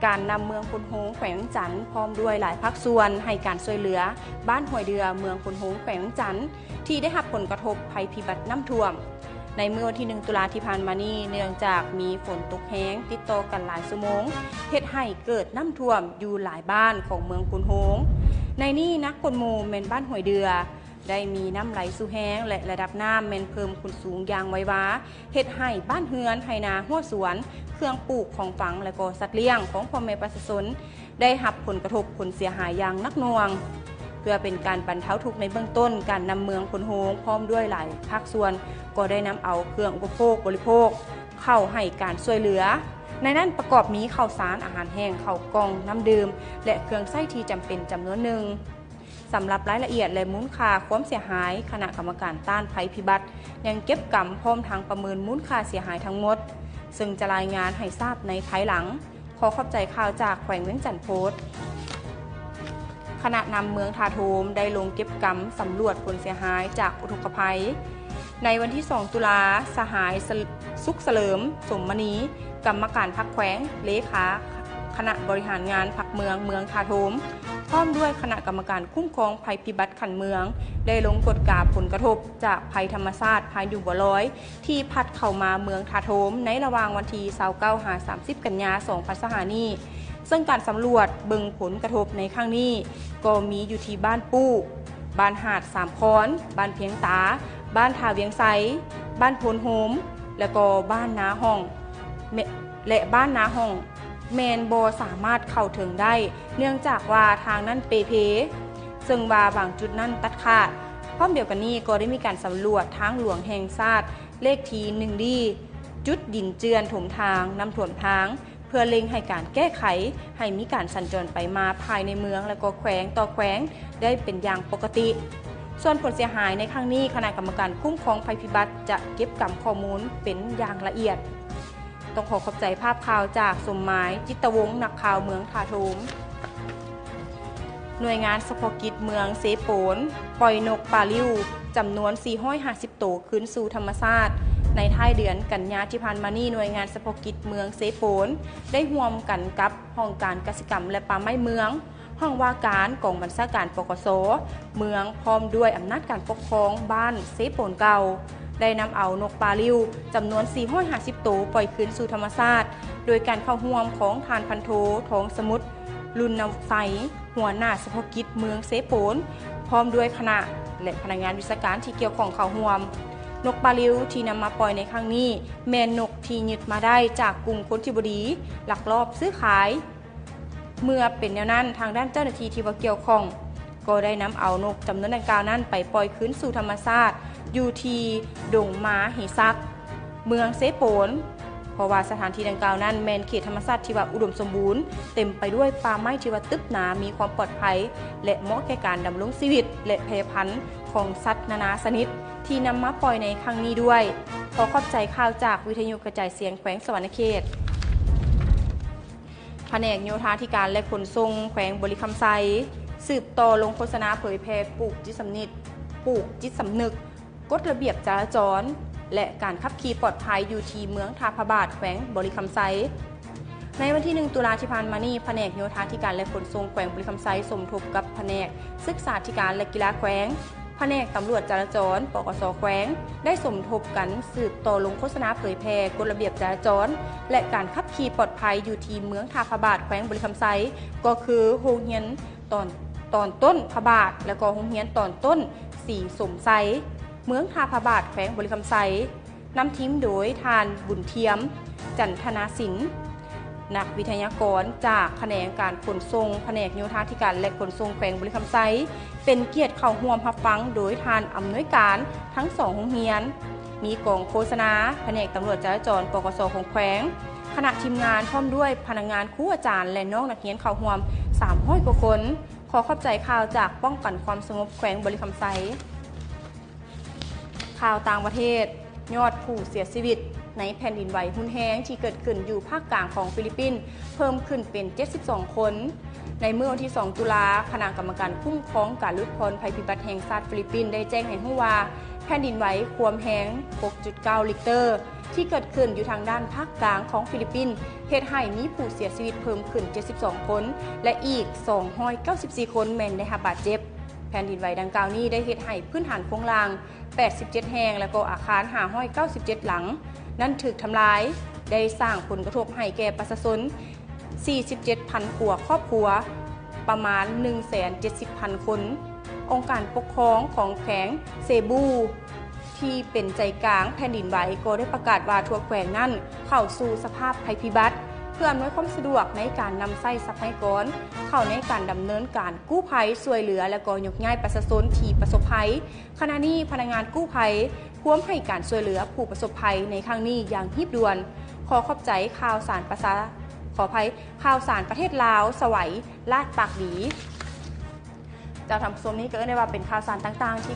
ການນຳເມືອງໂພນໂຮງ ແຂວງວຽງຈັນ ພ້ອມດ້ວຍຫຼາຍພາກສ່ວນ ໃຫ້ການຊ່ວຍເຫຼືອບ້ານຫ້ວຍເດືອ ເມືອງໂພນໂຮງ ແຂວງວຽງຈັນ ທີ່ໄດ້ຮັບຜົນກະທົບໄພພິບັດນ້ຳຖ້ວມ. ໃນມື້ວັນທີໜຶ່ງ ຕຸລາທີ່ຜ່ານມານີ້ ເນື່ອງຈາກມີຝົນຕົກແຮງຕິດຕໍ່ກັນຫຼາຍຊົ່ວໂມງ ເຮັດໃຫ້ເກີດນ້ຳຖ້ວມຢູ່ຫຼາຍບ້ານຂອງເມືອງໂພນໂຮງ. ໃນນີ້ໜັກກວ່າໝູ່ແມ່ນບ້ານຫ້ວຍເດືອ ໄດ້ມີນ້ຳໄຫຼສູ່ແຮງ ແລະ ລະດັບນ້ຳແມ່ນເພີ່ມຂຶ້ນສູງຢ່າງໄວວາ ເຮັດໃຫ້ບ້ານເຮືອນ, ໄຮ່ນາ, ຮົ້ວສວນ, ເຄື່ອງປູກຂອງຝັງ ແລະ ກໍສັດລ້ຽງຂອງພໍ່ແມ່ປະຊາຊົນ ໄດ້ຮັບຜົນກະທົບຜົນເສຍຫາຍຢ່າງໜັກໜ່ວງ. ເພື່ອເປັນການບັນເທົາທຸກໃນເບື້ອງຕົ້ນ, ການນຳເມືອງໂພນໂຮງ ພ້ອມດ້ວຍຫຼາຍພາກສ່ວນ ກໍໄດ້ນຳເອົາເຄື່ອງອຸປະໂພກບໍລິໂພກເຂົ້າໃຫ້ການຊ່ວຍເຫຼືອ. ໃນນັ້ນປະກອບມີເຂົ້າສານ, ອາຫານແຫ້ງ, ເຂົ້າກ່ອງ, ນ້ຳດື່ມ ແລະ ເຄື່ອງໃຊ້ທີ່ຈຳເປັນຈຳນວນໜຶ່ງ. ສຳລັບລາຍລະອຽດ ແລະ ມູນຄ່າຄວາມເສຍຫາຍ, ຄະນະກຳມະການຕ້ານໄພພິບັດ ຍັງເກັບກຳພ້ອມທັງປະເມີນມູນຄ່າເສຍຫາຍທັງໝົດ, ເຊິ່ງຈະລາຍງານໃຫ້ຊາບໃນພາຍຫຼັງ. ຂໍຂອບໃຈຂ່າວຈາກແຂວງວຽງຈັນໂພສ. ຄະນະນຳເມືອງທ່າໂທມໄດ້ລົງເກັບກຳສຳຫຼວດຜົນເສຍຫາຍຈາກອຸທົກກະໄພ. ໃນວັນທີສອງ ຕຸລາ, ສະຫາຍ ສຸກສະເຫຼີມ ສົມມະນີ, ກຳມະການພັກແຂວງ, ເລຂາຄະນະບໍລິຫານງານພັກເມືອງ ເມືອງທ່າໂທມ, ພ້ອມດ້ວຍຄະນະກຳມະການຄຸ້ມຄອງໄພພິບັດຂັ້ນເມືອງ ໄດ້ລົງກວດກາຜົນກະທົບຈາກໄພທຳມະຊາດພາຍຸບົວລອຍ ທີ່ພັດເຂົ້າມາເມືອງທ່າໂທມໃນລະຫວ່າງວັນທີຊາວເກົ້າ ຫາ ສາມສິບ ກັນຍາ ສອງພັນຊາວຫ້າ ນີ້, ເຊິ່ງການສຳຫຼວດເບິ່ງຜົນກະທົບໃນຄັ້ງນີ້ ກໍມີຢູ່ທີ່ບ້ານປູ້, ບ້ານຫາດສາມຄອນ, ບ້ານພຽງຕາ, ບ້ານທ່າວຽງໄຊ, ບ້ານໂພນໂຮມ ແລະ ກໍບ້ານນາຮ່ອງ ແລະ ບ້ານນາຮ່ອງ ແມ່ນບໍ່ສາມາດເຂົ້າເຖິງໄດ້ ເນື່ອງຈາກວ່າທາງນັ້ນເປ່ເພ, ເຊິ່ງວ່າບາງຈຸດນັ້ນຕັດຂາດ. ພ້ອມດຽວກັນນີ້ກໍໄດ້ມີການສຳຫຼວດທາງຫຼວງແຫ່ງຊາດ ເລກທີໜຶ່ງດີ ຈຸດດິນເຈື່ອນຖົມທາງ, ນ້ຳຖ້ວມທາງ ເພື່ອເລັ່ງໃຫ້ການແກ້ໄຂ ໃຫ້ມີການສັນຈອນໄປມາພາຍໃນເມືອງ ແລະ ກໍແຂວງຕໍ່ແຂວງໄດ້ເປັນຢ່າງປົກກະຕິ. ສ່ວນຜົນເສຍຫາຍໃນຄັ້ງນີ້, ຄະນະກຳມະການຄຸ້ມຄອງໄພພິບັດຈະເກັບກຳຂໍ້ມູນເປັນຢ່າງລະອຽດ. ຕ້ອງຂໍຂອບໃຈພາບຂ່າວຈາກສົມໝາຍ ຈິດຕະວົງ, ນັກຂ່າວເມືອງທ່າໂທມ. ໜ່ວຍງານສະເພາະກິດເມືອງເຊໂປນ ປ່ອຍນົກປາລິ້ວຈຳນວນສີ່ຮ້ອຍຫ້າສິບໂຕຄືນສູ່ທຳມະຊາດ. ໃນທ້າຍເດືອນກັນຍາທີ່ຜ່ານມານີ້, ໜ່ວຍງານສະເພາະກິດເມືອງເຊໂປນ ໄດ້ຮ່ວມກັນກັບຫ້ອງການກະສິກຳ ແລະ ປ່າໄມ້ເມືອງ, ຫ້ອງວ່າການກອງບັນຊາການ ປກສ ເມືອງ ພ້ອມດ້ວຍອຳນາດການປົກຄອງບ້ານເຊໂປນເກົ່າ ໄດ້ນຳເອົານົກປາລິ້ວຈຳນວນສີ່ຮ້ອຍຫ້າສິບໂຕ ປ່ອຍຄືນສູ່ທຳມະຊາດ ໂດຍການເຂົ້າຮ່ວມຂອງທ່ານພັນໂທ ທອງສະໝຸດ ລຸນນະໄຊ ຫົວໜ້າສະເພາະກິດເມືອງເຊໂປນ ພ້ອມດ້ວຍຄະນະ ແລະ ພະນັກງານວິຊາການທີ່ກ່ຽວຂ້ອງເຂົ້າຮ່ວມ. ນົກປາລິ້ວທີ່ນຳມາປ່ອຍໃນຄັ້ງນີ້ ແມ່ນນົກທີ່ຍຶດມາໄດ້ຈາກກຸ່ມຄົນທີ່ບໍ່ດີ ລັກລອບຊື້ຂາຍ. ເມື່ອເປັນແນວນັ້ນ, ທາງດ້ານເຈົ້າໜ້າທີ່ທີ່ວ່າກ່ຽວຂ້ອງ ກໍໄດ້ນຳເອົານົກຈຳນວນດັ່ງກ່າວນັ້ນໄປປ່ອຍຄືນສູ່ທຳມະຊາດ ຢູ່ທີ່ດົງມາຫິສັກ ເມືອງເຊໂປນ, ເພາະວ່າສະຖານທີ່ດັ່ງກ່າວນັ້ນແມ່ນເຂດທຳມະຊາດທີ່ວ່າອຸດົມສົມບູນ, ເຕັມໄປດ້ວຍປ່າໄມ້ທີ່ວ່າຕຶບໜາ, ມີຄວາມປອດໄພ ແລະ ເໝາະແກ່ການດຳລົງຊີວິດ ແລະ ແຜ່ພັນຂອງສັດນານາຊະນິດ ທີ່ນຳມາປ່ອຍໃນຄັ້ງນີ້ດ້ວຍ. ຂໍຂອບໃຈຂ່າວຈາກວິທະຍຸກະຈາຍສຽງແຂວງສະຫວັນນະເຂດ. ພະແນກໂຍທາທິການ ແລະ ຂົນສົ່ງແຂວງບໍລິຄຳໄຊ ສືບຕໍ່ລົງໂຄສະນາເຜີຍແຜ່ປູກຈິດສຳນຶກ, ປູກຈິດສຳນຶກ ກົດລະບຽບຈະລາຈອນ ແລະ ການຂັບຂີ່ປອດໄພ ຢູ່ທີ່ເມືອງທ່າພະບາດ ແຂວງບໍລິຄຳໄຊ. ໃນວັນທີໜຶ່ງ ຕຸລາທີ່ຜ່ານມານີ້, ພະແນກໂຍທາທິການ ແລະ ຂົນສົ່ງແຂວງບໍລິຄຳໄຊ ສົມທົບກັບພະແນກສຶກສາທິການ ແລະ ກິລາແຂວງ, ພະແນກຕຳຫຼວດຈະລາຈອນ ປກສ ແຂວງ ໄດ້ສົມທົບກັນສືບຕໍ່ລົງໂຄສະນາເຜີຍແຜ່ກົດລະບຽບຈະລາຈອນ ແລະ ການຂັບຂີ່ປອດໄພ ຢູ່ທີ່ເມືອງທ່າພະບາດ ແຂວງບໍລິຄຳໄຊ ກໍຄືໂຮງຮຽນຕອນ, ຕອນຕົ້ນພະບາດ ແລະ ກໍໂຮງຮຽນຕອນຕົ້ນສີສົມໄຊ ເມືອງທ່າພະບາດ ແຂວງບໍລິຄຳໄຊ. ນຳທີມໂດຍທ່ານ ບຸນທຽມ ຈັນທະນາສິນ, ນັກວິທະຍາກອນຈາກຂະແໜງການຂົນສົ່ງ ພະແນກໂຍທາທິການ ແລະ ຂົນສົ່ງແຂວງບໍລິຄຳໄຊ ເປັນກຽດເຂົ້າຮ່ວມຮັບຟັງໂດຍທ່ານອຳນວຍການທັງສອງໂຮງຮຽນ, ມີກອງໂຄສະນາ, ພະແນກຕຳຫຼວດຈະລາຈອນ ປກສ ຂອງແຂວງ, ຄະນະທີມງານ ພ້ອມດ້ວຍພະນັກງານ, ຄູ, ອາຈານ ແລະ ນ້ອງນັກຮຽນເຂົ້າຮ່ວມສາມຮ້ອຍກວ່າຄົນ. ຂໍຂອບໃຈຂ່າວຈາກປ້ອງກັນຄວາມສະຫງົບແຂວງບໍລິຄຳໄຊ. ຂ່າວຕ່າງປະເທດ, ຍອດຜູ້ເສຍຊີວິດໃນແຜ່ນດິນໄຫວຮຸນແຮງທີ່ເກີດຂຶ້ນຢູ່ພາກກາງຂອງຟີລິບປິນ ເພີ່ມຂຶ້ນເປັນເຈັດສິບສອງຄົນ. ໃນມື້ວັນທີສອງ ຕຸລາ, ຄະນະກຳມະການຄຸ້ມຄອງການຫຼຸດຜ່ອນໄພພິບັດແຫ່ງຊາດຟີລິບປິນ ໄດ້ແຈ້ງໃຫ້ຮູ້ວ່າ ແຜ່ນດິນໄຫວຄວາມແຮງຫົກຈຸດເກົ້າລິກເຕີ ທີ່ເກີດຂຶ້ນຢູ່ທາງດ້ານພາກກາງຂອງຟີລິບປິນ ເຮັດໃຫ້ມີຜູ້ເສຍຊີວິດເພີ່ມຂຶ້ນເຈັດສິບສອງຄົນ ແລະ ອີກສອງຮ້ອຍເກົ້າສິບສີ່ຄົນແມ່ນໄດ້ຮັບບາດເຈັບ. ແຜ່ນດິນໄຫວດັ່ງກ່າວນີ້ໄດ້ເຮັດໃຫ້ພື້ນຖານໂຄງລ່າງແປດສິບເຈັດແຫ່ງ ແລະ ກໍອາຄານຫ້າຮ້ອຍເກົ້າສິບເຈັດຫຼັງນັ້ນຖືກທຳລາຍ, ໄດ້ສ້າງຜົນກະທົບໃຫ້ແກ່ປະຊາຊົນສີ່ສິບເຈັດພັນກວ່າຄອບຄົວ, ປະມານໜຶ່ງແສນເຈັດສິບພັນຄົນ. ອົງການປົກຄອງຂອງແຂວງເຊບູ ທີ່ເປັນໃຈກາງແຜ່ນດິນໄຫວ ກໍໄດ້ປະກາດວ່າທົ່ວແຂວງນັ້ນເຂົ້າສູ່ສະພາບໄພພິບັດ ເພື່ອອຳນວຍຄວາມສະດວກໃນການນຳໃຊ້ຊັບພະຍາກອນເຂົ້າໃນການດຳເນີນການກູ້ໄພ, ຊ່ວຍເຫຼືອ ແລະ ກໍຍົກຍ້າຍປະຊາຊົນທີ່ປະສົບໄພ. ຂະນະນີ້ພະນັກງານກູ້ໄພພວມໃຫ້ການຊ່ວຍເຫຼືອຜູ້ປະສົບໄພໃນຄັ້ງນີ້ຢ່າງຮີບດ່ວນ. ຂໍຂອບໃຈຂ່າວສານປະຊາ ຂໍອະໄພ, ຂ່າວສານປະເທດລາວ ສະໄຫວ ລາດປາກດີ. ເຈົ້າທ່ານຜູ້ຊົມ, ນີ້ກໍເອີ້ນໄດ້ວ່າເປັນຂ່າວສານຕ່າງໆທີ່